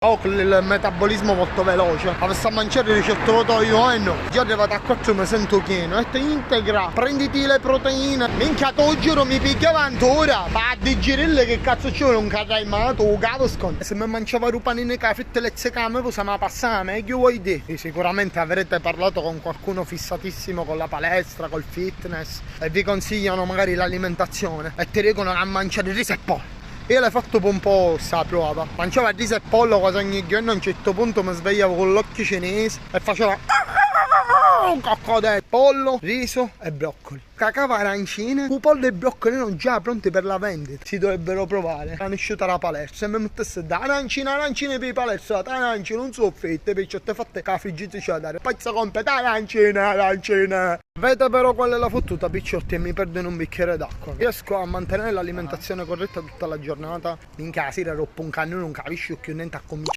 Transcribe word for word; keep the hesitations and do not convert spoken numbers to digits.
Oh, con il metabolismo molto veloce. Avessi a mangiare diciotto volte al giorno. Già arrivato a quattro mi sento pieno. E te integra. Prenditi le proteine. Minchia, tu giuro mi piglia vantura. Ma a digerirle che cazzo ci vuole un carraimato, un cavoscon. Se mi mangiava un panino che ha fritto le zecame, cosa mi passa meglio vuoi dire? Sì, sicuramente avrete parlato con qualcuno fissatissimo con la palestra, col fitness, e vi consigliano magari l'alimentazione e ti dicono a mangiare riso e pollo. Io l'ho fatto per un po' sta prova. Mangiava riso e pollo quasi ogni giorno, a un certo punto mi svegliavo con l'occhio cinese e faceva un coccodello, pollo, riso e broccoli. Cacava arancine, un pollo e broccoli erano già pronti per la vendita. Si dovrebbero provare. Hanno uscito dalla palestra e mi mettesse da arancine, arancine per i palestra, arancine, non so fette, perciò te fatte ca friggita c'è da dare. Pazza competa arancine, arancine. Vete però qual è la fottuta, picciotti, e mi perdono un bicchiere d'acqua. Riesco a mantenere l'alimentazione corretta tutta la giornata. Minchia, la sera roppo un canno, non capisco più niente, a cominciare